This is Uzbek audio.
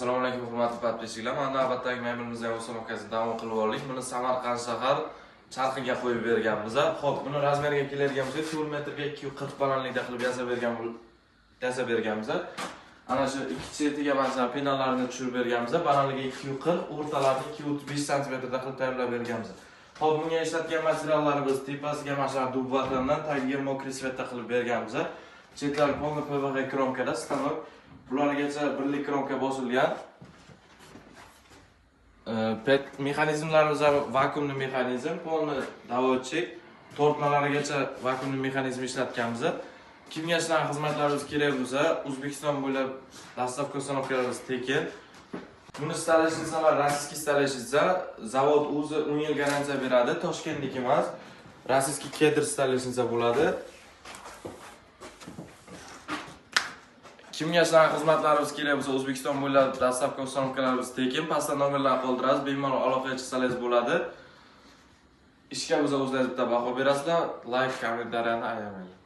Assalomu alaykum, hurmatli подписчик lar. Mana navbatdagi mebelimizni ham установка sini davom qilib oldik. Buni Samarqand shahar charxiga qo'yib berganmiz. Xo'p, buni размер iga keladigan bo'lsak, 4 metrga 240 balandlikda qilib yasab berganmiz. Ana shu ikki chetiga mana penallarni tushirib berganmiz. Balandligi 240, o'rtalarini 235 santimetrda qilib tayyorlab berganmiz. Xo'p, bunga ishlatgan materiallarimiz tepasiga mana shu дуб vatandan, tagiga мокрый цвет da qilib berganmiz. Chetlari полный PVC кромка da stanok. Bulargacha birlik кромка bosilgan. Pet mexanizmlarimiz ham vakuumli mexanizm, полный доводчик, tortmalarigacha vakuumli mexanizm ishlatganmiz. Kimga shunaqa xizmatlarimiz kerak bo'lsa, O'zbekiston bo'ylab доставка, установка larimiz tekin. Buni столешница lar российский столешница, zavod o'zi 10 yil garantiya beradi, Toshkentniki emas. Российский Kedr столешница bo'ladi. Kimga shunaqa xizmatlarimiz kerak bo'lsa, O'zbekiston bo'ylab доставка, установка larimiz tekin. Pastda nomerlarni qoldiramiz, bemalol aloqaga chiqsangiz bo'ladi. Ishga bo'lsa o'zlaringiz bitta baho berasizlar, like, kommentariyani ayamanglar.